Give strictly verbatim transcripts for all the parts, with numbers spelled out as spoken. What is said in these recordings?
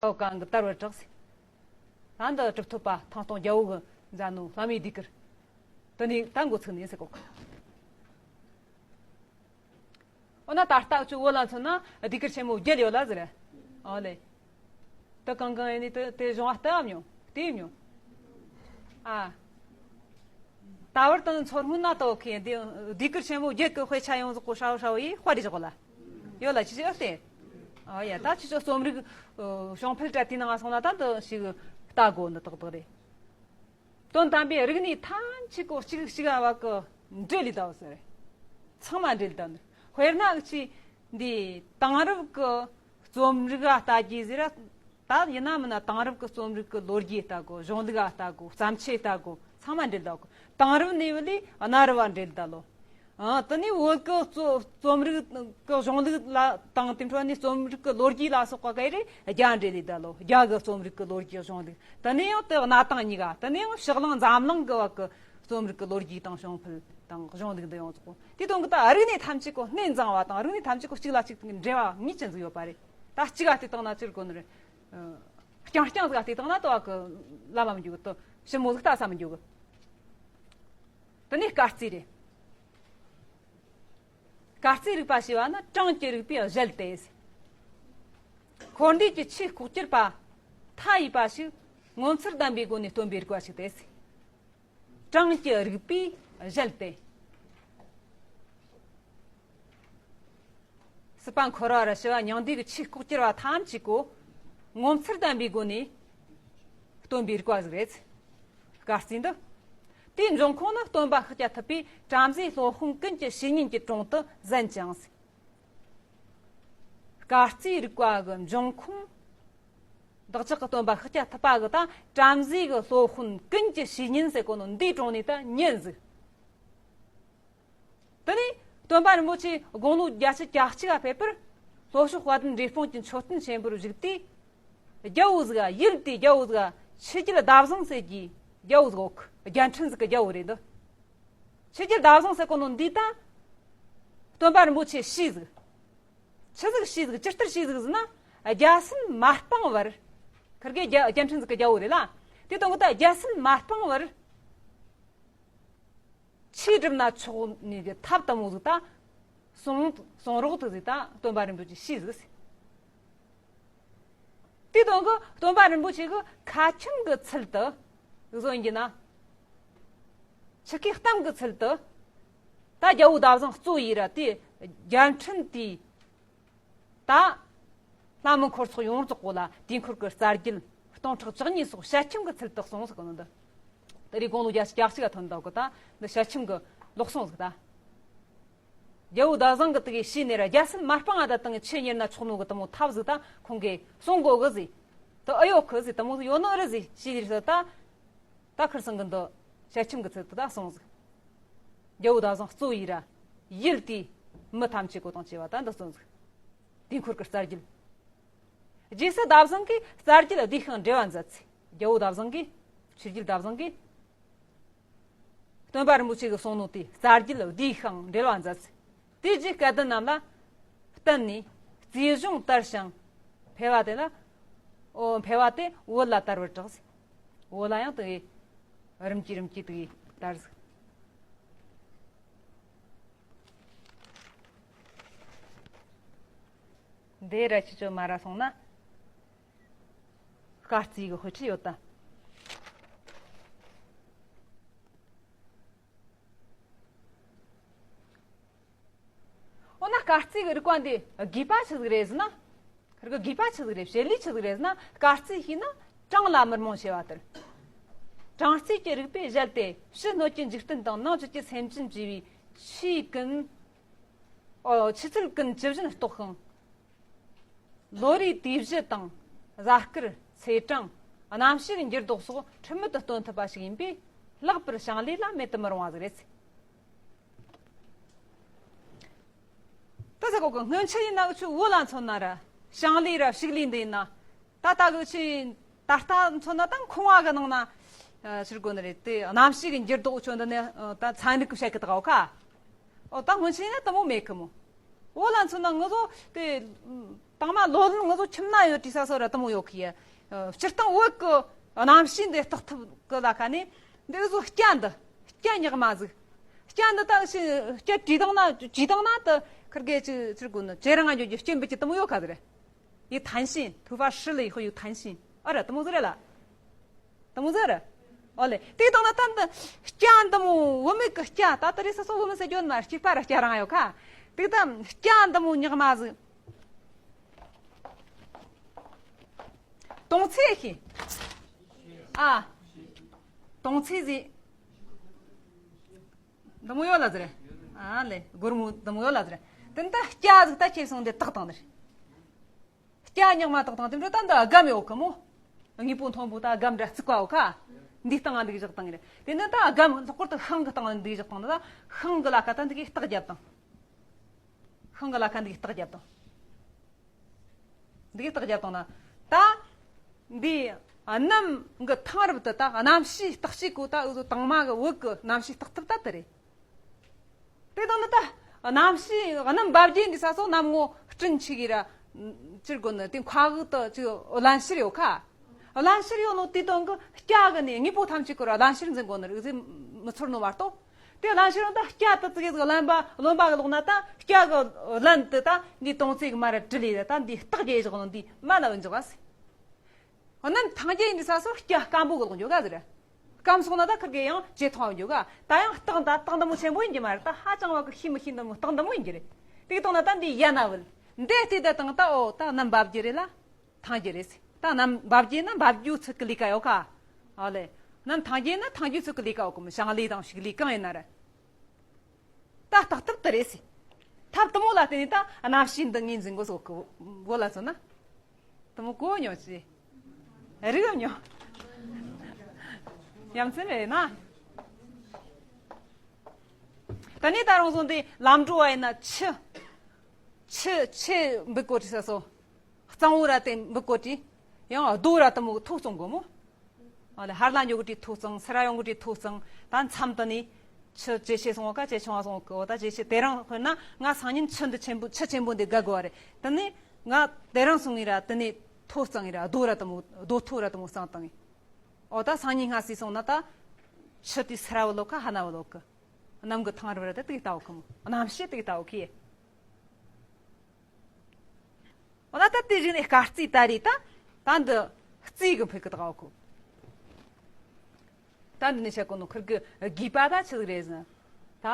ཨོ་གང་གི་དར་བར་གྲགས་སེ། ད་འདི་གྲུབ་ཐོབ་པ་ཐང་སྟོང་རྒྱལ་པོ་གི་མཛད་ནོ་བླ་མའི་ཟློས་གར། དེ་ནས་ད་འགོ་ཚུགས་ནས་ཟེར་གོ། འོ་ན་ད་ལྟ་ཁྱོད་བོད་ལ་མཚོན་ན་ཟློས་གར་ཆེན་མོ་བརྒྱད་ཡོད་ལ་ཟེར། ཨོ་ལེ། དེ་གང་གང་ཡིན་ནི་དེ་དེ་གཞུང་བ་ལྟ་བ་མྱོང་། དེ་མྱོང་། ཨ། ད་བར་དུ་མཚོ་སྔོན་ན་ལྟ་བུ་ཁེ་འདི་ཟློས་གར་ཆེན་མོ་བརྒྱད་ཀྱི་དཔེ་ཆ་ཡོངས་རྫོགས་གོ་ཧྲའོ་ཧྲའོ་ཡིས་དཔར་རེ་བཞག་ལ། ཡོད་ལ་ཅི་ཅི་ཨ་སྟེ། ཨ་ཡ་ད་ཅི་ཅི་རྩོམ་རིག་གཞུང་འཕེལ་དྲ་དེའི་ནང་སོང་ན་ད་འདི་ཞིག་ལྟ་དགོ་འདི་ཏག་ཏག་རེད། དོན་དམ་པའི་རིག་གནས་ཐམས་ཅད་ཀོ་གཅིག་གཅིག་བ་གི་འབྲེལ་ལི་ད་བ་ཟེར། ཚང་མ་འབྲེལ་ལི་ད་འདི་དཔེར་ན་གཅིག་འདི་དེང་རབས་ཀྱི་རྩོམ་རིག་ཨ་ལྟ་རྒྱུ་ཟེར། ད་ཡིན་ན་མིན་ན་དེང་རབས་ཀྱི་རྩོམ་རིག་གི་ལོ་རྒྱུས་ལྟ་དགོ། གཞུང་ལུགས་ཨ་ལྟ་དགོ། བརྩམས་ཆོས་ལྟ་དགོ། ཚང་མ་འབྲེལ་ལི་ད་གོ། དེང་རབས་ནས་བ་ལས་གནའ་རབས་བ་འབྲེལ་ལི་ད་ལོ། ཨ་དེ་ནས་བོད་ཀྱི་རྩོ་རྩོམ་རིག་གི་གཞུང་ལུགས་ལ་དང་དེ་འཕྲོ་ནས་རྩོམ་རིག་གི་ལོ་རྒྱུས་ལ་སོགས་པ་ག་རེ་རྒྱ་འབྲེལ་ལི་ད་ལོ། རྒྱ་གི་རྩོམ་རིག་གི་ལོ་རྒྱུས་གཞུང་ལུགས། དེ་ནས་ཡང་དེ་གནའ་དེང་གཉིས་ཀ། དེ་ནས་ཡང་ཕྱི་གླིང་འཛམ་གླིང་གི་བ་གི་རྩོམ་རིག་གི་ལོ་རྒྱུས་དང་གཞུང་འཕེལ་དང་གཞུང་ལུགས་འདི་ཡོངས་རྫོགས་གོ། དེ་དོན་གི་ད་རིག་གནས་ཐམས་ཅད་ཀོ་སྣེ་འཛིང་བ་དང་རིག་གནས་ཐམས་ཅད་ཀོ་གཅིག་ལ་གཅིག་འབྲེལ་བ་ངེས་ཅན་ཟིག་ཡོད་པ་རེད། ད་གཅིག་ག་བལྟས་བཏང་ན་ཅི་རེད་གོ་ནི་རེད། རྐྱང་རྐྱང་ཟིག་ག་བལྟས་བཏང་ན་དོ་བ་གི་ལ་མ་མི་འཇུག་གི། དོ་ཞིབ་མོ་ཟིག་ལྟ་ས་མི་འཇུག་གི། དེ་ནས་སྐར་རྩིས་རེད། སྐར་རྩིས་རིག་པ་ཞེས་པ་ནི་གྲངས་ཀྱི་རིག་པའི་གཞལ་ཏེ། འཁོར་འདས་ཀྱི་ཆོས་ལྐོག་གྱུར་པ་མཐའ་ཡས་པ་ཞིག་ངོ་མཚར་ལྡན་པའི་སྒོ་ནས་སྟོན་པའི་རིག་པ་ཞིག་སྟེ། གྲངས་ཀྱི་རིག་པའི་གཞལ་ཏེ། སྲིད་པ་འཁོར་བ་ར་ཞི་བ་མྱང་འདས་ཀྱི་ཆོས་ལྐོག་གྱུར་བ་ཐམས་ཅད་ཀོ་ངོ་མཚར་ལྡན་པའི་སྒོ་ནས་སྟོན་པའི་རིག་པ་ཟིག་རེད། སྐར་རྩིས་འདི། དེའི་འབྱུང་ཁུངས་ནི་སྟོན་པ་ཤཱཀྱ་ཐུབ་པས་བྲམ་ཟེའི་སློབ་དཔོན་ཀུན་གྱི་བཤེས་གཉེན་གྱི་དྲུང་དུ་གསན་ཅིང་། སྐར་རྩིས་རིག་པ་གི་འབྱུང་ཁུངས། བདག་ཅག་གི་སྟོན་པ་ཤཱཀྱ་ཐུབ་པ་གི་ད་བྲམ་ཟེ་གི་སློབ་དཔོན་ཀུན་གྱི་བཤེས་གཉེན་ཟེར་གོ་ནོ་འདིའི་དྲུང་ནས་ད་ཉན་ཟིག་དེ་ནས་སྟོན་པ་རིན་པོ་ཆེ་དགུང་ལོ་བརྒྱད་ཅུ་གྱ་གཅིག་ག་ཕེབས་པར་ལྷོ་ཕྱོགས་དཔལ་ལྡན་འབྲས་སྤུངས་ཀྱི་མཆོད་རྟེན་ཆེན་པོར་བཞུགས་དུས། རྒྱལ་པོ་ཟིག་ག་ཡུལ་དེའི་རྒྱལ་པོ་ཟིག་ག་ཆོས་རྒྱལ་ཟླ་བཟང་ཟེར་གྱི་རྒྱལ་པོ་ཟིག་ཡོད་གི། རྒྱལ་ཕྲན་ཟིག་གི་རྒྱལ་པོ་རེད་འདི། ཆོས་རྒྱལ་ཟླ་བཟང་ཟེར་གོ་ནོ་འདི་ད། སྟོན་པ་རིན་པོ་ཆེ་ཤི་ཟིག་ཆི་ཟིག་ཤི་ཟིག་ཇི་ལྟར་ཤི་ཟིག་ཟེར་ན། རྒྱལ་སྲིད་མ་སྤངས་བར། ཁིར་གེ་རྒྱ་རྒྱལ་ཕྲན་ཟིག་གི་རྒྱལ་པོ་རེད་ལ། དེ་དང་གི་ད་རྒྱལ་སྲིད་མ་སྤངས་བར། ཆོས་སྒྲུབ་ན་ཆོག་ནི་གི་ཐབས་དམ་བོ་ཟིག་ད། གསུང་གསུང་རོགས་དུ་ཟིག་ད་སྟོན་པ་རིན་པོ་ཆེ་ཤི་ཟིག་དེ་དང་གི་སྟོན་པ་རིན་པོ་ཆེ་གི་ཁ་ཆེམས་གི་ཚུལ་དུ། བཟོ་ཡིན་གྱི་ན། ཆུ་ཁའི་གཏམ་གི་ཚུལ་དུ། ད་རྒྱལ་པོ་ཟླ་བཟང་གཙོ་ཡིན་ར་དེ། རྒྱལ་ཕྲན་དེའི། ད། ལྷ་མི་འཁོར་ཚོགས་ཡོངས་རྫོགས་པོ་ལ་དུས་འཁོར་གྱི་རྩ་རྒྱུད་སྟོང་ཕྲག་བཅུ་གཉིས་སོགས་ཞལ་ཆེམས་ཀྱི་ཚུལ་དུ་གསུངས་ཟིག་གོ་ནོ་འདི། དེ་རིང་དགུང་ལོ་བརྒྱད་ཅུ་གྱ་གཅིག་ག་ཐོན་འདུག་གི། ད་འདི་ཞལ་ཆེམས་ཀྱི་ལོག་སོང་ཟིག་ད། རྒྱལ་པོ་ཟླ་བཟང་གི་དེ་གི་ཤི་ནས་ར་རྒྱལ་སྲིད་མ་སྤངས་ཨ་ད་དང་གི་ཆོས་གཉེར་ན་ཆོག་ནོ་གི་དེ་མོ་ཐབས་ཟིག་ད་ཁོང་གིས་གསུང་གོ་གི་ཟིག་ད་ཨེ་ཡོད་གི་ཟིག་དེ་མོ་ཟིག་ཡོད་ནོ་རེད་ཟིག་ཤི་ཟིག་ཟིག་ད། ད་ཁིར་སང་གི་འདི་ཞལ་ཆེམས་ཀྱི་ཚུལ་དུ་ད་གསུངས་ཟིག་རྒྱལ་པོ་ཟླ་བཟང་གཙོ་ཡིན་ར། ཡུལ་དེའི་མི་ཐམས་ཅད་གོ་དང་བཅས་པ་ད་འདི་གསུངས་ཟིག་དུས་འཁོར་གྱི་རྩ་རྒྱུད། རྗེས་སུ་ཟླ་བཟང་གིས་རྩ་རྒྱུད་བསྡུས་ཤིང་འགྲེལ་བ་མཛད་ཚེ། རྒྱལ་པོ་ཟླ་བཟང་གིས། ཆོས་རྒྱལ་ཟླ་བཟང་གིས། སྟོན་པ་རིན་པོ་ཆེ་གིས་གསུངས་ནོ་དེ་རྩ་རྒྱུད་བསྡུས་ཤིང་འགྲེལ་བ་མཛད་ཚེ། དེ་རྗེས་སྐལ་ལྡན་རྣམས་ལ་བསྟན་ནས་རྩིས་གཞུང་དར་ཞིང་འཕེལ་བ་དེ་ལ། འོ་འཕེལ་བ་དེ་བོད་ལ་དར་བར་གྲགས་ཟེར། བོད་ལ་ཡང་དེ་གི་རིམ་གྱིས་རིམ་གྱིས་དེ་གི་དར་ཟིག་འདི་ར་ཁྱེད་ཚོ་མ་ར་སོང་ན། སྐར་རྩིས་ཀྱི་དཔེ་ཁྲིད་ཡོད་ད། འོ་ན་སྐར་རྩིས་ཀྱི་རིག་པ་འདི་དགོས་པ་ཆི་ཟིག་རེད་ཟེར་ན། ཁིར་གི་དགོས་པ་ཆི་ཟིག་རེད། བྱེད་ལས་ཆི་ཟིག་རེད་ཟེར་ན། སྐར་རྩིས་ཤེས་ན་གྲངས་ལ་མི་རྨོངས་ཞེས་པ་ལྟར། གྲངས་རྩིས་ཀྱི་རིག་པའི་གཞལ་ཏེ་ཕྱི་སྣོད་ཀྱི་འཇིག་རྟེན་དང་ནང་བཅུད་ཀྱི་སེམས་ཅན་བཅས་པའི་ཆོས་ཀུན། ཨོ། ཆུ་ཚད་ཀུན་ཇི་བཞིན་རྟོགས་ཤིང་། ལོ་རེའི་དུས་བཞི་དང་། གཟའ་སྐར། ཚེས་གྲངས། གནམ་གཤིས་འགྱུར་ལྡོག་སོགས་ཁྲིམས་མེད་དུ་སྟོན་ཐུབ་པ་ཞིག་ཡིན་པས། ལྷག་པར་ཞིང་ལས་ལ་མེད་དུ་མི་རུང་བ་ཟིག་རེད། ད་ཟེར་གོ་གི། སྔོན་ཆད་ཡིན་ན་འུ་ཆོ་བོད་ལ་མཚོན་ན་ར། ཞིང་ལས་ར་ཕྱུགས་ལས་འདི་ཡིན་ན། ད་ལྟ་གི་ཆི། ད་ལྟ་མཚོན་ན་ད་ཁང་བ་གི་ནང་ན། ཨ། ཕྱིར་གོ་ནི་རེད་དེ། གནམ་གཤིས་ཀྱི་འགྱུར་ལྡོག་ཆོ་འདི་ནས་ད་ཚན་རིག་གི་བཤད་གི་ད་གའོ་ཁ། ཨོ། ད་སྔོན་ཆད་ཡིན་ན་དེ་མོ་མེད་གི་མོ། བོད་ལ་མཚོན་ན་ང་ཚོ་དེ། དང་མ་ལོ་ལོན་ང་ཚོ་ཁྱིམ་ན་ཡོད་དུས་ས་སོ་ར་དུ་མོ་ཡོད་གི་ཡ། སྤྱིར་བཏང་བོད་གི་གནམ་གཤིས་འདི་བརྟག་ཐུབ་གི་ལ་ཁ་ནས་འདི་ཨུ་ཚོ་སྐྱ་འདི་སྐྱ་ཉག་མ་ཟིག་སྐྱ་འདི་ད་ཤི་སྐྱ་བྲིས་བཏང་ན་བྲིས་བཏང་ན་དུ་ཁིར་གེ་ཅི་ཅིར་དགོས་ནི་ཇེ་རང་ང་འཇོག་རྒྱུ་སྐྱེ་འབུད་ཀྱི་དུ་མོ་ཡོད་ཁ་ཟིག་རེད། ཡི་ཐན་ཤིན་ཐུ་ཧྥ་ཧྲི་ལི་ཡི་ཧོ་ཡུ་ཐན་ཤིན་ཨ་ར་དུ་མོ་ཟིག་རེད་ལ། དུ་མོ་ཟེར། ཨོ་ལེ། དེ་དང་ན་ད་འདི་སྐྱ་འདི་མོ་བུད་མེད་ཀྱི་སྐྱ་ད་ད་རེས་ས་སོ་བུད་མེད་ཟེར་རྒྱུ་མ་གཅིག་པ་ར་སྐྱ་རང་ཡོད་ཁ། དེ་ད་སྐྱ་འདི་མོ་ཉག་མ་ཟིག་དོང་ཚེ་ཤི། ཨ། དོང་ཚེ་ཟིག་འདི་མོ་ཡོད་ལ་ཟེར། ཨ་ལེ། སྒོར་མོ་འདི་མོ་ཡོད་ལ་ཟེར། དེ་འདི་སྐྱ་ཟིག་ད་ཁྱེར་སོང་འདི་བཏགས་བཏང་ནི། སྐྱ་ཉག་མ་བཏགས་དང་དེ་འདྲ་ད་འདི་སྒམ་ཡོད་གི་མོ། དངོས་པོ་མཐོན་པོ་ད་སྒམ་འདྲ་བརྩིགས་པ་ཡོད་ཁ། འདིའི་སྟེང་ང་འདི་གི་བཞག་བཏང་གི་རེད། དེ་ནི་ད་སྒམ་ལྷག་པར་དུ་ཤིང་གི་སྟེང་ང་འདི་གི་བཞག་བཏང་ནི་ད་ཤིང་གི་ལ་ཁ་ད་འདི་གི་རྟགས་བརྒྱབ་བཏང་། ཤིང་གི་ལ་ཁ་འདི་གི་རྟགས་བརྒྱབ་བཏང་། འདི་གི་རྟགས་བརྒྱབ་བཏང་ན་ད་འདི་གནམ་གི་ཐང་རབ་ཏུ་ད་གནམ་གཤིས་རྟགས་གཅིག་གོ་ད་འུ་ཚོ་དང་མ་གི་བོད་གི་གནམ་གཤིས་རྟགས་ཐུབ་ད་དེ་རེད། དེ་དང་ནི་ད་གནམ་གཤིས་གནམ་འབབ་རྒྱས་འདི་ས་སོ་གནམ་ངོ་སྤྲིན་ཆི་གི་ར་ཅིར་གོ་ནི་དེ་མཁའ་དབུགས་དུ་ཅིག་རླན་གཤེར་ཡོད་ཁ། རླན་གཤེར་ཡོད་ནོ་དེ་དོན་གི་སྐྱ་གི་ནི་དངོས་པོ་ཐམས་ཅད་ཀྱི་ར་རླན་གཤེར་འཛིན་གོ་ནི་རིགས་ཟིག་མི་ཚོར་ནོ་མ་གཏོགས། དེ་རླན་གཤེར་ཡོད་ད་སྐྱ་དུ་ཙི་གེ་ཟིག་རླན་པ་རློན་པ་གི་ལོག་ན་ད་སྐྱ་གི་རླན་དུ་ད་འདི་དོང་ཙི་གི་མ་ར་དྲིལ་ལི་ད་འདི་རྟགས་རྒྱས་བཞག་ནོ་འདི་མ་ན་བུན་འཇོག་ཨ་སི། གནམ་ཐང་རྒྱས་ཡིན་དུས་ས་སོ་སྐྱ་སྐམ་པོ་གི་ལོག་འཇོག་ག་ཟེར། སྐམ་སོང་ན་ད་ཁིར་གེ་ཡང་ཇེ་ཐང་འཇོག་ག་ད་ཡང་སྟག་ད་སྟག་འདི་མོ་ཆེན་པོ་ཡིན་གྱི་མ་རེད། ད་ཧ་ཅང་བ་གི་ཤི་མི་ཤི་འདི་མོ་སྟག་འདི་མོ་ཡིན་གྱི་རེད། དེ་གི་དང་ན་ད་འདི་ཡ་ན་བུལ་འདི་ལྟས་ད་དང་ད་ཨོ་ད་གནམ་འབབ་རྒྱུ་རེད་ལ་ཐང་རྒྱུ་རེད་ཟེར། ད་གནམ་འབབ་རྒྱུ་ན་འབབ་རྒྱུ་ཚིག་གི་ལས་ཀ་ཡོད་ཁ། ཨོ་ལེ། གནམ་ཐང་རྒྱུ་ན་ཐང་རྒྱུ་ཚིག་གི་ལས་ཀ་ཡོད་གི་མོ། ཞིང་ལས་དང་ཕྱུགས་ལས་གང་ཡིན་ན་རེད། ད་བརྟག་ཐབས་དེ་རེད་ཟེར། ཐབས་དུ་མོ་ལ་བརྟེན་ནས་ད་གནམ་གཤིས་འདི་ངོས་འཛིན་དགོས་སོགས་ཀྱི་བོད་ལ་མཚོན་ན། དུ་མོ་གོ་མྱོང་ཅི། རིག་མྱོང་། ཡ་མཚན་རེད་ན། ད་ནི་ད་རུང་སོང་དེ་ལམ་འགྲོ་བ་ཡིན་ན་ཆུ། ཆུ་ཆུ་འབུད་གོ་དྲི་ས་སོ། གཙང་བོ་ར་དེ་འབུད་གོ་དྲི། ཡང་རྡོ་ར་དུ་མོ་ཐོག་བཙོང་དགོས་མོ། ཨ་ལེ་ཧར་ལ་འཇོག་གི་དྲི་ཐོག་གཙང་སེ་ར་ཡོང་གི་དྲི་ཐོག་གཙང་ད་མཚམས་དུ་ནི། ཆུ་ཇེ་ཆེ་སོང་བ་ཀ་ཇེ་ཆུང་བ་སོང་བ་ཀ་འོ་ད་ཇེ་ཆེ་དེ་རིང་དཔེར་ན་ང་སང་ཉིན་ཆུ་འདི་ཆེན་པོ་ཆུ་ཆེན་པོ་འདི་དགའ་དགོས་བ་རེད། དེ་ནས་ང་དེ་རིང་སོང་ངི་ར་དེ་ནས་ཐོ་གཙང་ངི་ར་རྡོ་ར་དུ་མོ་རྡོ་ཐོ་ར་དུ་མོ་གཙང་བཏང་ངི། འོ་ད་སང་ཉིན་སྔ་སི་སོང་ན་ད་ཆུ་དེ་སེ་ར་བུ་ལོ་ཀ་ཧ་ན་བུ་ལོ་ཀ་གནམ་གི་ཐང་རུ་བ་ར་ད་དེ་གི་ལྟ་བུ་ཁི་མོ་གནམ་གཤིས་དེ་གི་ལྟ་བུ་ཁི། འོ་ན་ད་དེ་རིགས་ནས་སྐར་རྩིས་ད་རེད་ད། ད་འདི་རྩིས་གི་ཕུག་གི་ད་གོ། ད་འདི་ནས་བཤད་གོ་ནོ་ཁིར་གི་དགོས་པ་ད་ཆི་ཟིག་རེད་ཟེར་ན། ད་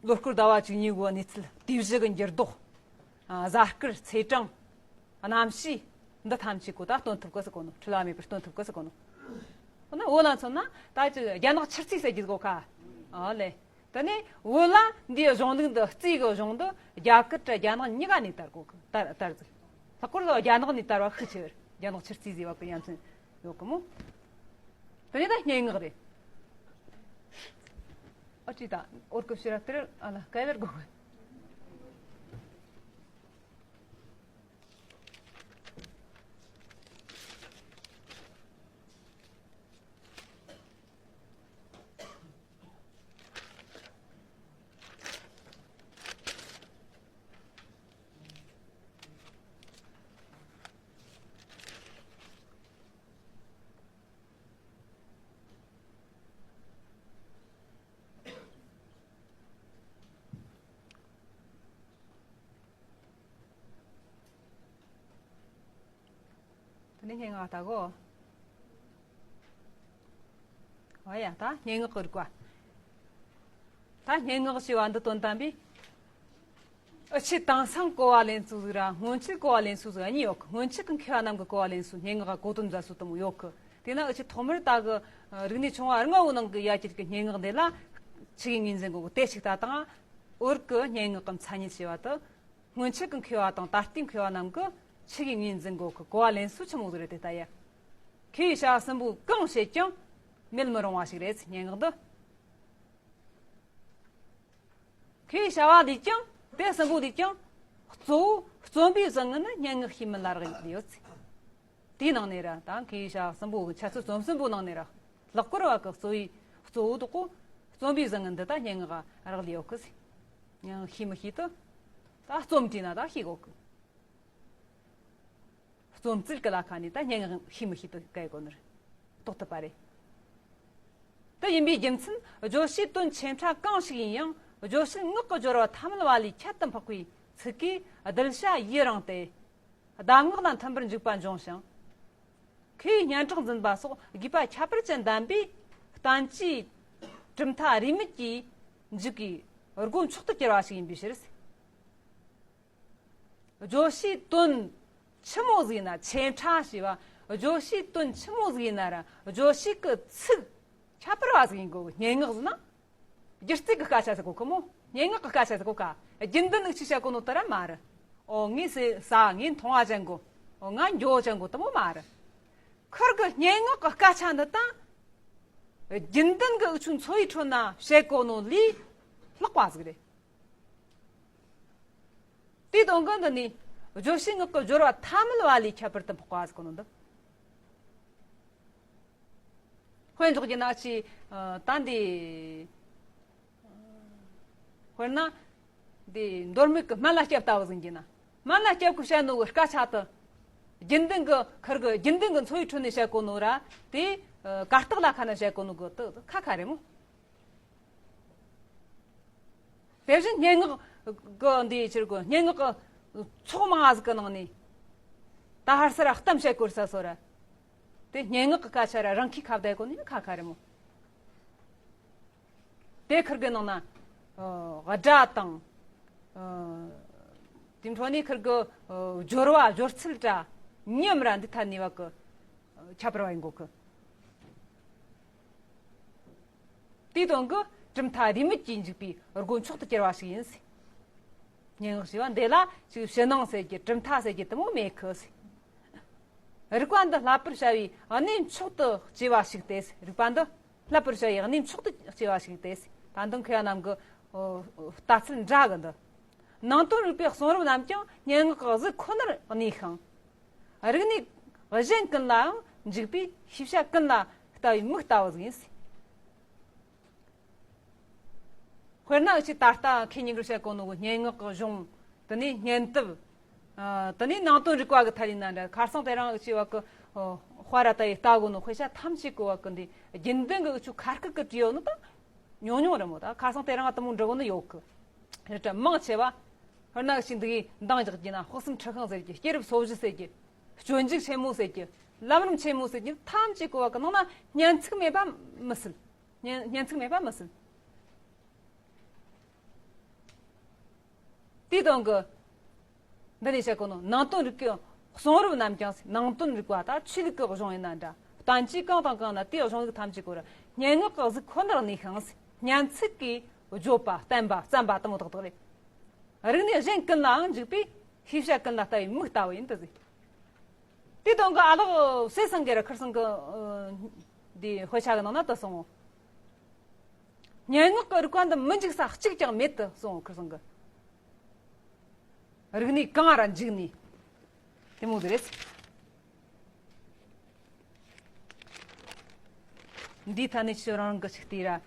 ལོ་སྐོར་ཟླ་བ་བཅུ་གཉིས་གོ་གནས་ཚུལ་དུས་བཞི་གི་འགྱུར་ལྡོག་གཟའ་སྐར་ཚེས་གྲངས་གནམ་གཤིས་འདི་ཐམས་ཅད་གོ་ད་སྟོན་ཐུབ་གི་ཟེར་གོ་ནོ། འཁྲུལ་བ་མེད་པར་སྟོན་ཐུབ་གི་ཟེར་གོ་ནོ། འོ་ན་བོད་ལ་མཚོན་ན་ད་ཅི་རྒྱ་ནག་ཆུ་རྩིས་ཟེར་གི་གོ་ཁ། ཨ་ལེ། དེ་ནས་བོད་ལ་འདིའི་གཞུང་ལུགས་འདི་རྩིས་གི་གཞུང་འདི་རྒྱ་གར་དང་རྒྱ་ནག་གཉིས་ཀ་ནས་དར་གོ་གི་དར་དར་ཟིག་ལྷག་པར་དུ་རྒྱ་ནག་ནས་དར་བ་ཤུགས་ཆེ་བར་རྒྱ་ནག་ཆུ་རྩིས་ཟེར་བ་གི་ཡ་མཚན་ཡོད་གི་མོ། དེ་ནས་ད་སྙན་ངག་རེད། ཨ་ཅི་ད་འོར་གི་ཕྱིར་དེར་ཨ་ལ་སྐད་བར་གོ་གི། དེ་ནས་སྙན་ངག་ལྟ་གོ། ཨོ་ཡ་ད་སྙན་ངག་གི་རིགས་པ། ད་སྙན་ངག་ཞེས་པ་འདི་དོན་དམ་པའི། འུ་ཆོས་དེང་སང་གོ་བ་ལེན་ཚུལ་ཟིག་ར་སྔོན་ཆད་གོ་བ་ལེན་ཚུལ་ཟིག་གཉིས་ཡོད་གི། སྔོན་ཆད་ཀྱི་མཁས་པ་རྣམས་ཀྱི་གོ་བ་ལེན་ཚུལ་སྙན་ངག་ག་གོ་དོན་མཛད་ཚུལ་དུ་མོ་ཡོད་གི། དེས་ན་འུ་ཆོས་ཐོག་མར་ད་གི་རིག་གནས་ཆུང་བ་ལྔ་བོ་ནང་གི་ཡ་གྱལ་གྱི་སྙན་ངག་འདི་ལ་ཆི་གི་ངོས་འཛིན་གོ་གི་དེ་ཞིག་ལྟ་དང་། བོད་ཀྱི་སྙན་ངག་གི་མཚན་ཉིད་ཞེས་པ་དེ། སྔོན་ཆད་ཀྱི་མཁས་པ་དང་ད་ལྟའི་མཁས་པ་རྣམས་ཀྱིས་ཆི་གི་ངོས་འཛིན་གོ་གི་གོ་བ་ལེན་ཚུལ་ཆི་མོ་ཟིག་རེད་དེ་ལྟ་ཡ། མཁས་པའི་བྱ་བ་གསུམ་པོ་གང་བྱེད་ཀྱང་མེད་མི་རུང་བ་ཞིག་རེད་སྙན་ངག་འདི། མཁས་པའི་བྱ་བ་ལས་ཀྱང་དེ་གསུམ་པོ་ལས་ཀྱང་གཙོ་བོ་རྩོམ་པའི་བཟང་ངན་ནི་སྙན་ངག་ཤེས་མིན་ལ་རག་ལས་ཡོད་ཚེ། དེའི་ནང་ནས་ར་ད་མཁས་པའི་བྱ་བ་གསུམ་པོ་གི་འཆད་རྩོད་རྩོམ་གསུམ་པོའི་ནང་ནས་ར་ལྷག་པར་བ་གི་གཙོ་བོའི་གཙོ་བོ་དག་གོ་རྩོམ་པའི་བཟང་ངན་འདི་ད་སྙན་ངག་རག་ལས་ཡོད་གི་ཟེར། སྙན་ངག་ཤེས་མི་ཤེས་དུ་ད་རྩོམ་བྲིས་ན་ད་ཤེས་གོ་གི། རྩོམ་རྩལ་གྱི་ལ་ཁ་ནས་ད་སྙན་ངག་ཤེས་མི་ཤེས་དེ་ག་ཡི་གོ་ནི་རེད། རྟོགས་ཐུབ་པ་རེད། དེ་ཡིན་པའི་རྒྱུ་མཚན་བརྗོད་བྱའི་དོན་ཆེ་ཕྲ་གང་ཞིག་ཡིན་ཡང་བརྗོད་བྱེད་ངག་གི་སྦྱོར་བ་ཐ་མལ་བ་ལས་ཁྱད་དུ་འཕགས་པའི་ཚིག་གིས་གདུལ་བྱ་ཡི་རང་སྟེ། གདམས་ངག་ལ་མཐུན་པར་འཇུག་པ་འབྱུང་ཞིང་། མཁས་པའི་སྙན་གྲགས་འཛིན་པ་སོགས་དགོས་པ་ཁྱད་པར་ཅན་ལྡན་པའི་བསྟན་བཅོས་གྲུབ་མཐའ་རིས་མེད་ཀྱི་འཇུག་པའི་སྒོ་མཆོག་ཏུ་གྱུར་པ་ཞིག་ཡིན་པའི་ཕྱིར། བརྗོད་བྱའི་དོན་ཆི་མོ་ཟིག་ཡིན་ན། ཆེ་ཕྲ་ཞེས་པ་བརྗོད་བྱའི་དོན་ཆི་མོ་ཟིག་ཡིན་ན་ར་བརྗོད་བྱེད་ཀྱི་ཚིག་ཁྱད་པར་བ་ཟིག་ཡིན་དགོས། སྙན་ངག་ཟེར་ན་སྒྱུ་རྩལ་གྱི་སྐད་ཆ་ཟེར་གོ་གི་མོ། སྙན་ངག་གི་སྐད་ཆ་ཟེར་གོ་ཀ། རྒྱུན་ལྡན་ནུག་ཆི་བཤད་གོ་ནོ་དེ་ར་མ་རེད། ཨོ་ངས་ཟེ་ཟ་ངས་མཐོང་བ་ཅན་གོ། ཨོ་ང་འགྱོ་ཅན་གོ་དེ་མོ་མ་རེད། ཁིར་གི་སྙན་ངག་གི་སྐད་ཆ་འདི་དང་རྒྱུན་ལྡན་གྱི་འུ་ཆོའི་འཚོ་བའི་ཁྲོད་ན་བཤད་གོ་ནོ་ལས་ལྷག་པ་ཟིག་རེད། དེའི་དོན་གྱི་འདི་ནི་བརྗོད་བྱའི་ངག་གི་སྦྱོར་བ་ཐ་མལ་བ་ལས་ཁྱད་པར་དུ་འཕགས་པ་ཟེར་གོ་ནོ་འདི། དཔེ་འཇོག་རྒྱུ་ན་ཅི། ད་འདི། དཔེར་ན། འདི་མདོ་སྨད་ཀྱི་སྨན་བླ་སྐྱབས་ལྟ་བུ་ཟིག་ཡིན་རྒྱུ་ན། སྨན་བླ་སྐྱབས་ཀྱིས་བཤད་ནོ་གི་སྐད་ཆ་དེ། རྒྱུན་ལྡན་གྱི་ཁིར་གི་རྒྱུན་ལྡན་གྱི་འཚོ་བའི་ཁྲོད་ནས་བཤད་གོ་ནོ་ར་དེ། གར་སྟེགས་ལ་ཁ་ན་བཤད་གོ་ནོ་གི་དེ་ཁ་ཁ་རེད་མོ། དེ་བཞིན་སྙན་ངག་གི་འདི་ཕྱིར་གོ། སྙན་ངག་གི་ཚོགས་མང་ང་ཟིག་གི་ནང་ནས་ད་ཧར་སར་གཏམ་བཤད་དགོས་ས་སོ་ར། དེ་སྙན་ངག་གི་སྐད་ཆ་ར་རང་གིས་ཁ་བརྡ་གོ་ནི་ཁ་ཁ་རེད་མོ། དེ་ཁིར་གི་ནང་ན་ཨ་སྒྲ་དང་། ཨ་དེ་འཕྲོ་ནས་ཁིར་གི་ཨ་སྦྱོར་བ་སྦྱོར་ཚུལ་ར་ཉམས་ར་འདི་ཐ་ནས་བ་གི་ཁྱད་པར་བ་ཡིན་དགོས་གི། དེའི་དོན་གྱི་གྲུབ་མཐའ་རིས་མེད་ཀྱིས་འཇུག་པའི་སྒོ་མཆོག་ཏུ་གྱུར་པ་ཞིག་ཡིན་ཟེར། སྙན་ངག་ཞེས་པ་འདི་ལ་ཅིག་ཕྱི་ནང་ཟེར་རྒྱུ་གྲུབ་མཐའ་ཟེར་རྒྱུ་དེ་མོ་མེད་གི་ཟེར། རིག་པ་འདི་བསླབ་པར་བྱ་བའི་གནས་མཆོག་ཏུ་གྱུར་པ་ཞིག་སྟེ་ཟེར། རིག་པ་འདི་བསླབ་པར་བྱ་བའི་གནས་མཆོག་ཏུ་གྱུར་པ་ཞིག་སྟེ་ཟེར། ད་འདི་མཁས་པ་རྣམས་ཀྱི་ལྟ་ཚུལ་འདྲ་གི་འདི། ནང་དོན་རིག་པའི་གསུང་རབ་རྣམས་ཀྱང་སྙན་ངག་གི་གཟུགས་ཁོ་ནར་གནས་ཤིང་། རིག་གནས་གཞན་ཀུན་ལའང་འཇུག་པའི་ཤེས་བྱ་ཀུན་ལ་ལྟ་བའི་མིག་ལྟ་བུ་ཟིག་ཡིན་ཟེར། དཔེར་ན་འུ་ཆོས་ད་ལྟ་ཁེ་ཉིན་གི་བཤད་གོ་ནོ་གི་སྙན་ངག་གི་གཞུང་། དེ་ནས་སྙན་དེབ། ཨ་དེ་ནས་ནང་དོན་རིག་པ་གི་ཐད་ཡིན་ན་འདྲ། ཁ་སང་དེ་རིང་འུ་ཆོས་བ་གི་ཨོ་དཔའ་ར་ལྟ་ཡི་ལྟ་གོ་ནོ་དཔེ་ཆ་ཐམས་ཅད་གི་བ་གི་འདི་རྒྱུན་ལྡན་གི་འུ་ཆོ་ཁ་སྐད་གི་བྲིས་ཡོད་ནོ་ད་ཉུང་ཉུང་རེད་མོ། ད་ཁ་སང་དེ་རིང་ང་དེ་མོ་འབྲི་གོ་ནི་ཡོད་གི། རེད་དྲ་མང་ཆེ་བ། དཔེར་ན་ཞིག་འདི་གི་འདང་རྒྱག་རྒྱུ་ན་དཔག་བསམ་འཁྲི་ཤིང་ཟེར་རྒྱུ། སྐྱེས་རབས་སོ་བཞི་ཟེར་རྒྱུ། སྤྱོད་འཇུག་ཆེན་མོ་ཟེར་རྒྱུ། ལམ་རིམ་ཆེན་མོ་ཟེར་རྒྱུ་ཐམས་ཅད་གོ་བ་གི་ནང་ན་སྙན་ཚིག་མེད་པ་མི་སྲིད། སྙན་སྙན་ཚིག་མེད་པ་མི་སྲིད། དེའི་དོན་གྱི། འདི་ནས་བཤད་གོ་ནོ་ནང་དོན་རིག་གི་གསུང་རབ་རྣམས་ཀྱང་ནང་དོན་རིག་པ་དང་ཆོས་ལུགས་ཀྱི་གཞུང་ཡིན་ན་འདྲ། བསྟན་བཅོས་གང་དང་གང་ན་དེའི་གཞུང་ལུགས་ཐམས་ཅད་གོ་ར་སྙན་ངག་གི་གཟུགས་ཁོ་ནར་གནས་ཤིང་། སྙན་ཚིག་གིས་བརྗོད་པ་བསྟན་པ་བརྩམས་པ་དེ་མོ་ཏག་ཏག་རེད། རིག་གནས་གཞན་ཀུན་ལའང་འཇུག་པའི་ཤེས་བྱ་ཀུན་ལ་ལྟ་བའི་མིག་ལྟ་བུ་ཡིན་དུ་ཟེར། དེའི་དོན་གྱི་ཨ་ལགས་སེ་སང་གེ་ར་ཁིར་སང་གི་འདི་དཔེ་ཆ་གི་ནང་ན་དུ་སོང་ངོ་། སྙན་ངག་གི་རིག་པ་འདི་མི་འཇིག་ས་གཅིག་ཀྱང་མེད་དུ་སོང་ཁིར་སང་གི། རིག་གནས་གང་ར་འཇིག་ནས་དེ་མོ་དེ་རེད། འདིའི་ཐད་ནས་ཁྱོད་རང་རང་གི་ཆིག་ལྟས་ར།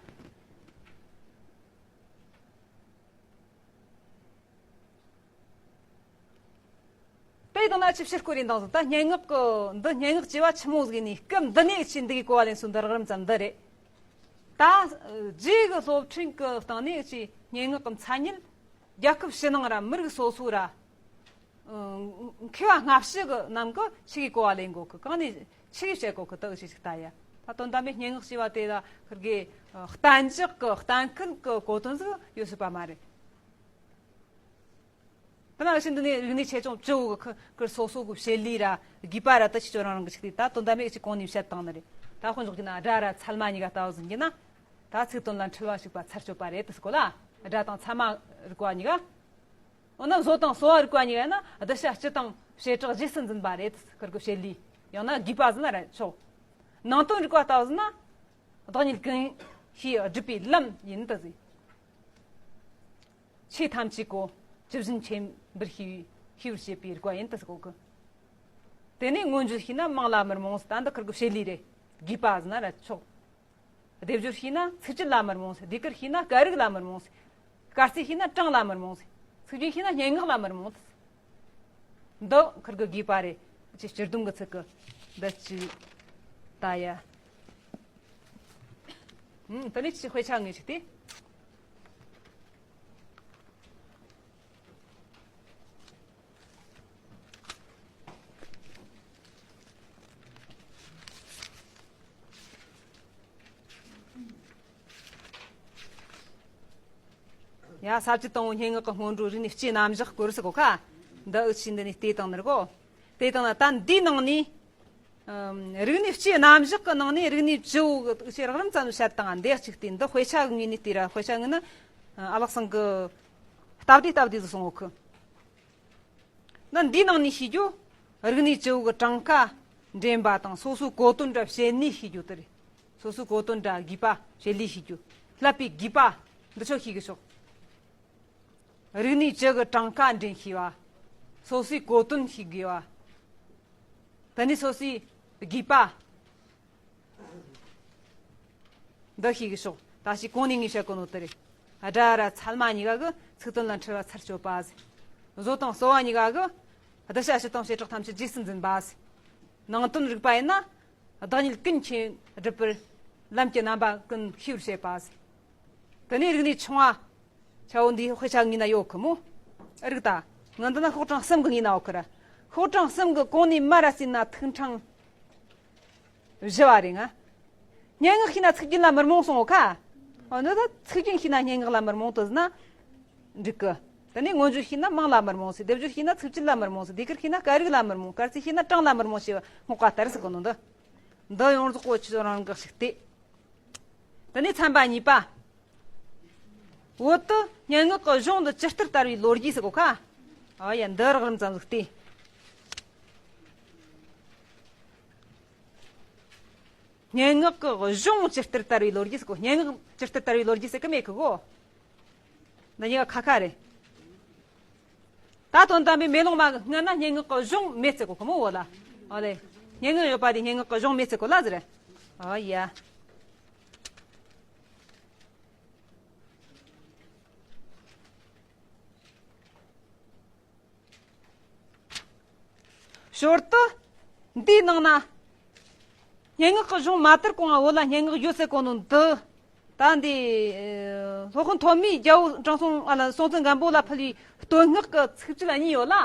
དེའི་དང་ན་ཆི་ཕྱིར་སྐོར་ཡིན་དང་ཟིག་ད་སྙན་ངག་གི་འདི་སྙན་ངག་ཅེས་པ་ཆི་མོ་ཟིག་ནས་སྐབས་འདི་ནས་ཆི་འདི་གི་གོ་བ་ལེན་སོང་འདི་རགས་རིམ་ཙམ་འདི་རེད། ད་རྗེས་གི་སློབ་ཕྲུག་གི་སྟེང་ནས་ཆི་སྙན་ངག་གི་མཚན་ཉིད་རྒྱལ་ཁབ་ཕྱི་ནང་ར་མི་རིགས་སོ་སོ་ར། མཁས་པ་སྔ་ཕྱི་གི་རྣམས་ཀྱི་ཆི་གི་གོ་བ་ལེན་གོ་གི་གང་ནས་ཆི་གི་བཤད་གོ་གི་དག་ཞིག་ཞིག་ལྟ་ཡ། ད་དོན་དམ་པའི་སྙན་ངག་ཅེས་པ་དེ་ལ་ཁིར་གི་གཏན་འཇགས་གི་གཏན་འཁེལ་གི་གོ་དོན་ཟིག་ཡོད་སྲིད་པ་མ་རེད། དེ་ན་ཕྱིན་འདི་ནས་རིག་གནས་ཆེ་ཆུང་བཅུ་བོ་གི་ཁི་ཁིར་སོ་སོ་གི་བྱེད་ལས་ར་དགོས་པ་ར་དེ་ཆི་ཆོ་རང་རང་གི་ཞིག་དེ་ད་དོན་དམ་མེད་ཅིག་གོང་ནས་བཤད་བཏང་ནི་རེད། ད་དཔེ་འཇོག་གི་ན་སྒྲ་ར་ཚད་མ་གཉིས་ཀ་ལྟ་བུ་ཟིན་གྱི་ན། ད་ཚིག་དོན་ལ་འཁྲུལ་བ་ཞིག་པ་ཚར་གཅོད་པ་རེད་དེ་སྐོར་ལ། སྒྲ་དང་ཚད་མ་རིག་པ་གཉིས་ཀ་འོ་ན་བཟོ་དང་གསོ་བ་རིག་པ་གཉིས་ཀ་ཡིན་ན་གདུལ་བྱ་སྤྱི་དང་བྱེ་བྲག་རྗེས་སུ་འཛིན་པ་རེད་དེ་ཁིར་གི་བྱེད་ལས། ཡང་ན་དགོས་པ་ཟིན་ན་ར་ཆོག་ནང་དོན་རིག་པ་ལྟ་བུ་ཟིན་ན། བདག་ཉིད་ཀུན་ཤེས་སྒྲུབ་པའི་ལམ་ཡིན་དུ་ཟིན། ཆོས་ཐམས་ཅད་ཀོ་ཇི་བཞིན་མཁྱེན་པར་ཤེས་པའི་ཤེས་པར་བྱེད་པའི་རིག་པ་ཡིན་དུ་ཟིན་གོ་གི། དེ་ནས་མངོན་བརྗོད་ཤེས་ན་མང་ལ་མི་རྨོངས། ད་འདི་ཁིར་གི་བྱེད་ལས་རེད། དགོས་པ་ཟིན་ན་ར་ཆོག་སྡེབ་སྦྱོར་ཤེས་ན་ཚིག་སྦྱོར་ལ་མི་རྨོངས། ཟློས་གར་ཤེས་ན་སྐད་རིགས་ལ་མི་རྨོངས། སྐར་རྩིས་ཤེས་ན་གྲངས་ལ་མི་རྨོངས། ཚིག་རྒྱན་ཤེས་ན་སྙན་ངག་ལ་མི་རྨོངས། འདི་ཁིར་གི་དགོས་པ་རེད། ཅི་སྤྱིར་བསྡོམས་ཀྱི་ཚིག་གི་འདི་ཅི་ད་ཡ། ཨུམ། དེ་ནས་ཅི་དཔེ་ཆ་ངོས་ཅིག་སྟེ། ཡ། ས་བཅད་དང་པོ་སྙན་ངག་གི་སྔོན་འགྲོ་རིག་གནས་སྤྱིའི་རྣམ་གཞག་སྐོར་ཟེར་གོ་ཁ། འདི་འུ་ཆོས་འདི་ནས་བལྟས་བཏང་ནི་རེད་གོ། བལྟས་བཏང་ན་ད་འདིའི་ནང་ནས། ཨམ། རིག་གནས་སྤྱིའི་རྣམ་གཞག་གི་ནང་ནས་རིག་གནས་བཅུ་བོ་གི་ཅིག་རགས་རིམ་ཙམ་བཤད་བཏང་། འདི་གཅིག་སྟེ། འདི་དཔེ་ཆ་གི་ངོས་ནས་བལྟས་ར། དཔེ་ཆ་ངོས་ནས་ཨ་ལགས་ཚང་གི་སྟབས་བདེ་སྟབས་བདེ་ཟིག་སོང་ཡོད་གི། ན་འདིའི་ནང་ནས་ཤེས་རྒྱུ། རིག་གནས་བཅུ་བོ་གི་གྲངས་ཀ་འདྲེན་པ་དང་སོ་སོའི་གོ་དོན་འདྲ་བཤད་ནུས་ཤེས་རྒྱུ་དེ་རེད། སོ་སོའི་གོ་དོན་འདྲ་དགོས་པ་བཤད་ལས་ཤེས་རྒྱུ། བསླབ་པའི་དགོས་པ་འདི་ཆོ་ཤེས་གི་ཤོག། རིག་གནས་བཅུ་གི་གྲངས་ཀ་འདྲེན་ཤེས་པ། སོ་སོའི་གོ་དོན་ཤེས་དགོས་པ། དེ་ནས་སོ་སོའི་དགོས་པ། འདི་ཤེས་གི་ཤོག། ད་ཅི་གོང་ནས་ངས་བཤད་གོ་ནོ་དེ་རེད། སྒྲ་ར་ཚད་མ་གཉིས་ཀ་གི་ཚིག་དོན་ལ་འཁྲུལ་བ་ཚར་གཅོད་པ་ཟེར། བཟོ་དང་གསོ་བ་གཉིས་ཀ་གི་གདུལ་བྱ་སྤྱི་དང་བྱེ་བྲག་ཐམས་ཅད་རྗེས་སུ་འཛིན་པ་ཟེར། ནང་དོན་རིག་པ་ཡིན་ན། བདག་ཉིད་ཀུན་མཁྱེན་སྒྲུབ་པར་ལམ་གྱི་རྣམ་པ་ཀུན་ཤེས་པར་བྱེད་པ་ཟེར། དེ་ནས་རིག་གནས་ཆུང་བ། ཆ་བོ་འདིའི་དཔེ་ཆ་ངོས་ན་ཡོད་གི་མོ། རིག་ད། ང་འདི་ན་ཤོག་གྲངས་གསུམ་གི་ངོས་ན་ཡོད་གི་ར། ཤོག་གྲངས་གསུམ་གི་གོང་ནས་མར་ར་བརྩིས་ན་ཐིག་ཕྲེང་བཞི་བ་རེད་ང་། སྙན་ངག་ཤེས་ན་ཚིག་རྒྱན་ལ་མི་རྨོངས་གསུངས་ཡོད་ཁ། འོ་ན་ད་ཚིག་རྒྱན་ཤེས་ན་སྙན་ངག་ལ་མི་རྨོངས་དུ་ཟེར་ན་འགྲིག་གི། དེ་ནས་མངོན་བརྗོད་ཤེས་ན་མིང་ལ་མི་རྨོངས་ཟེར། སྡེབ་སྦྱོར་ཤེས་ན་ཚིག་བཅད་ལ་མི་རྨོངས་ཟེར། ཟློས་གར་ཤེས་ན་སྐད་རིགས་ལ་མི་རྨོངས། སྐར་རྩིས་ཤེས་ན་གྲངས་ལ་མི་རྨོངས་ཞེས་པ་སྔོག་པ་ལྟར་ཟེར་གོ་ནོ་འདི། འདི་ཡོངས་རྫོགས་གོ་ཆོད་རང་རང་གི་ཞིག་སྟེ། དེ་ནས་ཚན་པ་གཉིས་པ། བོད་དུ་སྙན་ངག་གི་གཞུང་འདི་ཇི་ལྟར་དར་བའི་ལོ་རྒྱུས་ཟེར་གོ་ཁ། ཨ་ཡ། འདི་རགས་རིམ་ཙམ་ཟིག་སྟེ། སྙན་ངག་གི་གཞུང་ཇི་ལྟར་དར་བའི་ལོ་རྒྱུས་ཟེར་གོ། སྙན་ངག་ཇི་ལྟར་དར་བའི་ལོ་རྒྱུས་ཟེར་གི་མེད་གི་གོ། འདི་གཉིས་ཀ་ཁ་ཁ་རེད། ད་དོན་དམ་པའི་མེ་ལོང་མ་གི་སྔོན་ན་སྙན་ངག་གི་གཞུང་མེད་ཟེར་གོ་ཁོ་མོ་བོ་ལ། ཨོ་ལེ། སྙན་ངག་ཡོད་པ་དེ་སྙན་ངག་གི་གཞུང་མེད་ཟེར་གོ་ལ་ཟེར། ཨོ་ཡ། ཞོར་དུ། འདིའི་ནང་ན། སྙན་ངག་གི་གཞུང་མ་དར་གོང་བོད་ལ་སྙན་ངག་ཡོད་ཟེར་གོ་ནོ་འདི། ད་འདི། ཨ། སློབ་དཔོན་ཐོན་མིས་རྒྱལ་པོ་དྲང་སྲོང་ཨ་ལ་སྲོང་བཙན་སྒམ་པོ་ལ་ཕུལ་བའི་བསྟོད་བསྔགས་ཀྱི་ཚིགས་བཅད་གཉིས་ཡོད་ལ།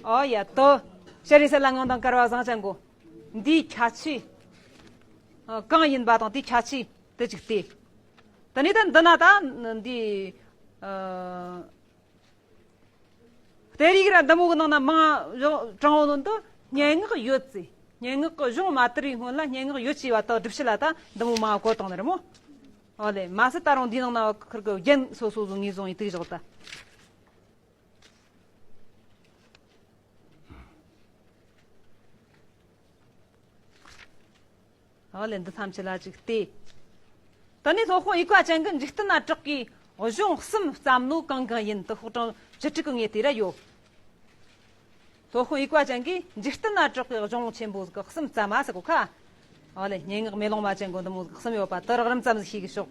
ཨོ་ཡ། དུ། ཤ་རི་སེ་ལ་ངང་དང་དཀར་བ་བཟང་ཅན་གོ། འདིའི་ཁྱད་ཆོས། ཨ། གང་ཡིན་པ་དང་དེའི་ཁྱད་ཆོས་དེ་གཅིག་སྟེ། དེ་ནས་ད་འདི་ན་ད་འདི། ཨ། གཏེར་ཡིག་ར་འདི་མོ་གི་ནང་ན་མང་དྲངས་ཡོད་ནོ་འདི་སྙན་ངག་ཡོད་ཟེར། སྙན་ངག་གི་གཞུང་མ་དར་བའི་སྔོན་ལ་སྙན་ངག་ཡོད་ཅེས་པ་དག་སྒྲུབ་བྱེད་ལ་ད་འདི་མོ་མང་བ་བཀོད་བཏང་ནི་རེད་མོ། ཨོ་ལེ། མ་ཟད་ད་རུང་འདིའི་ནང་ན་ཁིར་གི་རྒྱན་སོ་སོ་བཟོ་ངེས་བཟུང་ཡིན་དུས་བཞག་ད། ཨོ་ལེ། འདི་ཐམས་ཅད་ལ་གཅིག་སྟེ། ད་ནི་སློབ་དཔོན་དབྱུག་པ་ཅན་གྱིས་འཇིག་རྟེན་ན་གྲགས་པའི་གཞུང་གསུམ་བརྩམས་ནོ་གང་གང་ཡིན་དུ་ཤོག་གྲངས་བཅུ་དྲུག་གི་ངོས་དེ་ར་ཡོད། སློབ་དཔོན་དབྱུག་པ་ཅན་གྱིས་འཇིག་རྟེན་ན་གྲགས་པའི་གཞུང་ཆེན་པོ་ཟིག་གསུམ་བརྩམས་མ་ཟེར་གོ་ཁ། ཨོ་ལེ། སྙན་ངག་མེ་ལོང་མ་ཅན་གོ་འདི་མོ་ཟིག་གསུམ་ཡོད་པ་དུ་རགས་རིམ་ཙམ་ཟིག་ཤེས་གི་ཤོག།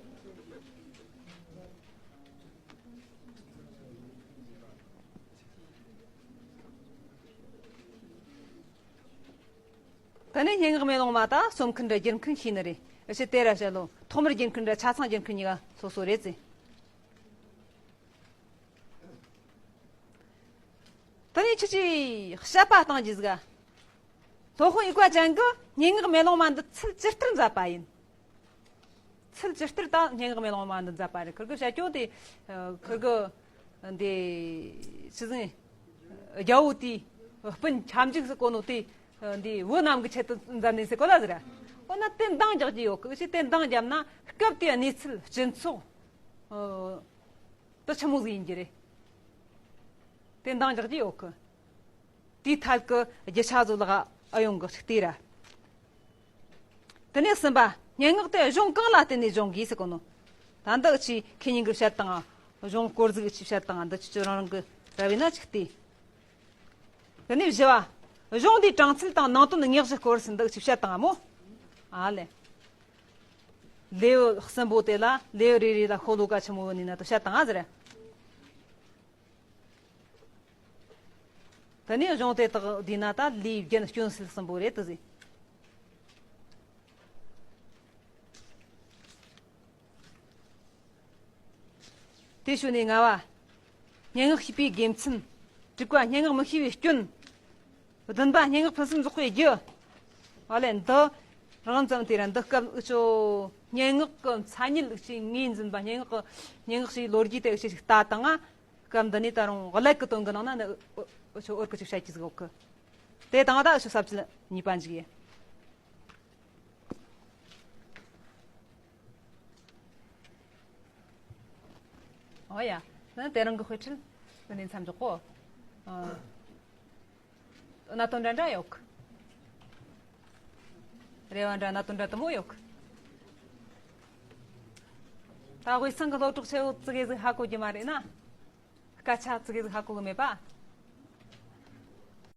ད་ནི་སྙན་ངག་མེ་ལོང་མ་ད་རྩོམ་མཁན་ར་སྒྱུར་མཁན་ཤེས་ནི་རེད། ཨ་ཕྱི་དེ་ར་བཤད་ལོ། ཐོག་མར་སྒྱུར་མཁན་ར་ཆ་ཚང་སྒྱུར་མཁན་གཉིས་ཀ་སོ་སོ་རེད་ཟེར། ད་ནི་ཁྱེད་ཀྱིས་དཔྱད་པ་བཏང་རྒྱུ་ཟིག་ག། སློབ་དཔོན་དབྱུག་པ་ཅན་གྱིས་སྙན་ངག་མེ་ལོང་མ་འདི་ཚུལ་ཇི་ལྟར་མཛད་པ་ཡིན། ཚུལ་ཇི་ལྟར་ད་སྙན་ངག་མེ་ལོང་མ་འདི་མཛད་པ་རེད། ཁིར་གི་བྱ་སྐྱོང་དེ། ཁིར་གི་འདི་ཆི་ཟིག་རྒྱལ་པོ་དེའི་སྤུན་ཁྱབ་འཇུག་ཟེར་གོ་ནོ་དེ། འདི་བུ་རྣམས་ཀྱི་ཆེད་དུ་མཛད་ནས་ཟེར་གོ་ལ་ཟེར། འོ་ན་དེ་འདང་རྒྱག་རྒྱུ་ཡོད་གི། ཅི་དེ་འདང་བརྒྱབ་ན་སྐབས་དེའི་གནས་ཚུལ་སྤྱི་ཚོགས་དེ་ཆི་མོ་ཟིག་ཡིན་རྒྱུ་རེད། དེ་འདང་རྒྱག་རྒྱུ་ཡོད་གི། དེའི་ཐད་ཀྱི་རྒྱུ་ཆ་ཚོ་ལ་ཨ་ཡོང་གི་ཞིག་དེ་ར། དེ་ནས་གསུམ་པ། སྙན་ངག་དེ་གཞུང་གང་ལ་བརྟེན་ནས་སྦྱོང་དགོས་ཟེར་གོ་ནོ། ད་འདི་ཅི་ཁེ་ཉིན་གི་བཤད་དང་། གཞུང་སྐོར་ཟིག་ཅི་བཤད་དང་འདི་ཅི་ཅི་རང་རང་གི་ར་བས་ན་ཅིག་སྟེ། དེ་ནས་བཞི་བ། གཞུང་འདིའི་གྲངས་ཚད་དང་ནང་དོན་དངོས་གཞི་སྐོར་ཟིན་འདི་ཅི་བཤད་དང་མོ། ཨ་ལེ། ལེའུ་གསུམ་པོ་དེ་ལ་ལེའུ་རེ་རེ་ལ་ཤོ་ལོ་ཀ་ཆི་མོ་ཡོད་ནི་ན་དུ་བཤད་དང་ཟེར། དེ་ནས་གཞུང་དེ་དག་བསྡུས་ན་ད་ལས་རྒྱུན་སྐྱོན་སེལ་གསུམ་པོ་རེད་དུ་ཟེར། དེ་ཞུ་ནས་ལྔ་བ། སྙན་ངག་ཤེས་པའི་དགེ་མཚན། དྲུག་པ། སྙན་ངག་མི་ཤེས་པའི་སྐྱོན། བདུན་པ། སྙན་ངག་ཕུན་སུམ་ཚོགས་པའི་རྒྱུ། ཨ་ལས་འདི། རང་ཙམ་དེ་ར་འདི་སྐབས་འུ་ཆོ་སྙན་ངག་གི་མཚན་ཉིད་ལུགས་ཀྱི་ངོས་འཛིན་པ། སྙན་ངག་གི་སྙན་ངག་ཞེས་ལོ་རྒྱུས་དེ་འུ་ཆོ་ཞིག་ལྟ་དང་ང་། སྐབས་འདི་ནས་ད་རུང་ཀླད་ཀྱི་དོན་གྱི་ནང་ན་ནི་འུ་འུ་ཆོ་འུར་གི་ཅིག་བཤད་ཀྱི་ཟིག་ཡོད་གི། དེ་དང་ད་འུ་ཆོ་ས་བཅད་གཉིས་པ་འཇུག་ཡིན། ཨོ་ཡ། ནི་དེ་རིང་གི་དཔེ་ཁྲིད་འདི་ནས་མཚམས་འཇོག་གོ། ཨ། གནད་དོན་འདྲ་འདྲ་ཡོད་གི། རེ་བ་འདྲ་གནད་དོན་འདྲ་དུ་མོ་ཡོད་གི། ད་དབུས་གཙང་གི་སློབ་གྲོགས་ཆེ་བོ་ཙི་གེ་ཟིག་ཧ་གོ་རྒྱུ་མ་རེད་ན། སྐད་ཆ་ཙི་གེ་ཟིག་ཧ་གོ་གི་མེད་པ།